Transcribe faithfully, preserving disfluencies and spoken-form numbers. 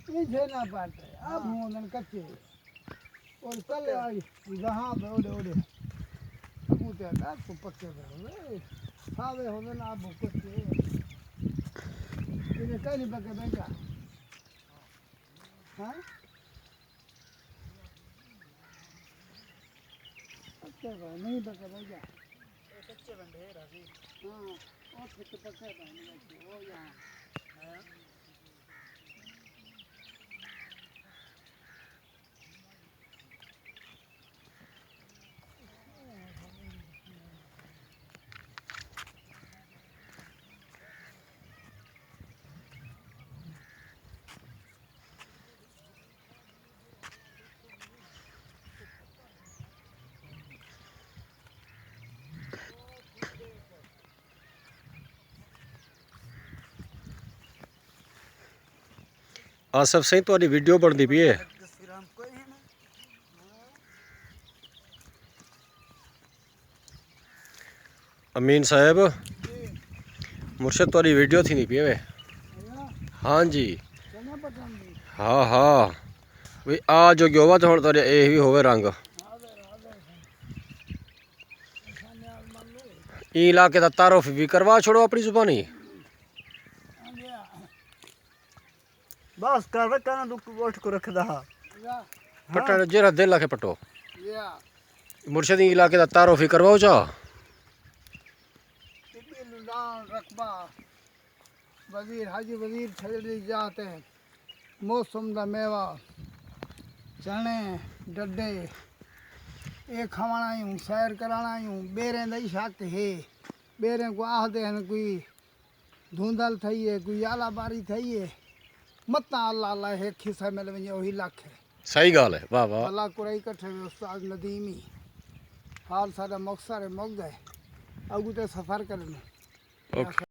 پیچھے نہ پٹ، اب ہوں کچے۔ اور چلے آئی، جہاں پہ اوڈے اوڈے۔ ابو تے اڈا کو پکے پہ ہوئے۔ ساوے ہوندے نا ابو کچے۔ تیرے کہیں نہیں پکے بیٹا۔ ہاں؟ پکے پہ نہیں پکے بیٹا۔ اے کچے بندے راضی۔ ہاں، او پھر تو پکے پہ نہیں بیٹھے، او یہاں۔ ہاں۔ آصف سائیں، تہاݙی ویڈیو بݨدی پئی ہے۔ امین صاحب، مرشد، تہاݙی ویڈیو تھیندی پئی ہے۔ ہاں جی۔ ہاں، ہاں۔ وی آ جو گیووا تے ہݨ تہاݙے اے وی ہووے رنگ۔ ایں علاقے دا تعارف وی کروا چھوڑو اپݨی زبانی۔ بس کر، کہنا ݙکھ اٹھ کو رکھدا ہا۔ پٹا جیڑھا دل آکھے پٹو۔ مرشد، ایں علاقے دا تعارف ہی کرواؤ چا۔ رقبہ، وزیر حاجی وزیر چھجڑ دی ذات ہے۔ موسم دا میوہ، چݨے، ݙڈے، اے کھاوݨ آیوں، سیر کرݨ آیوں، ٻیریں دا ہی شک ہے۔ ٻیریں کوں آہدے ہن کوئی دھوندل تھئی ہے، کوئی آلا باری تھئی ہے، متاں اللہ اللہ ہک حصہ مل ونڄے، اوہی لکھ ہے۔ صحیح ڳالھ ہے، واہ واہ۔ اللہ کرئی کٹھے وے استاد ندیمی۔ حال ساݙا مختصر ہے، مک ڳئے۔ اڳوں تے سفر کرݨے۔ اوکے۔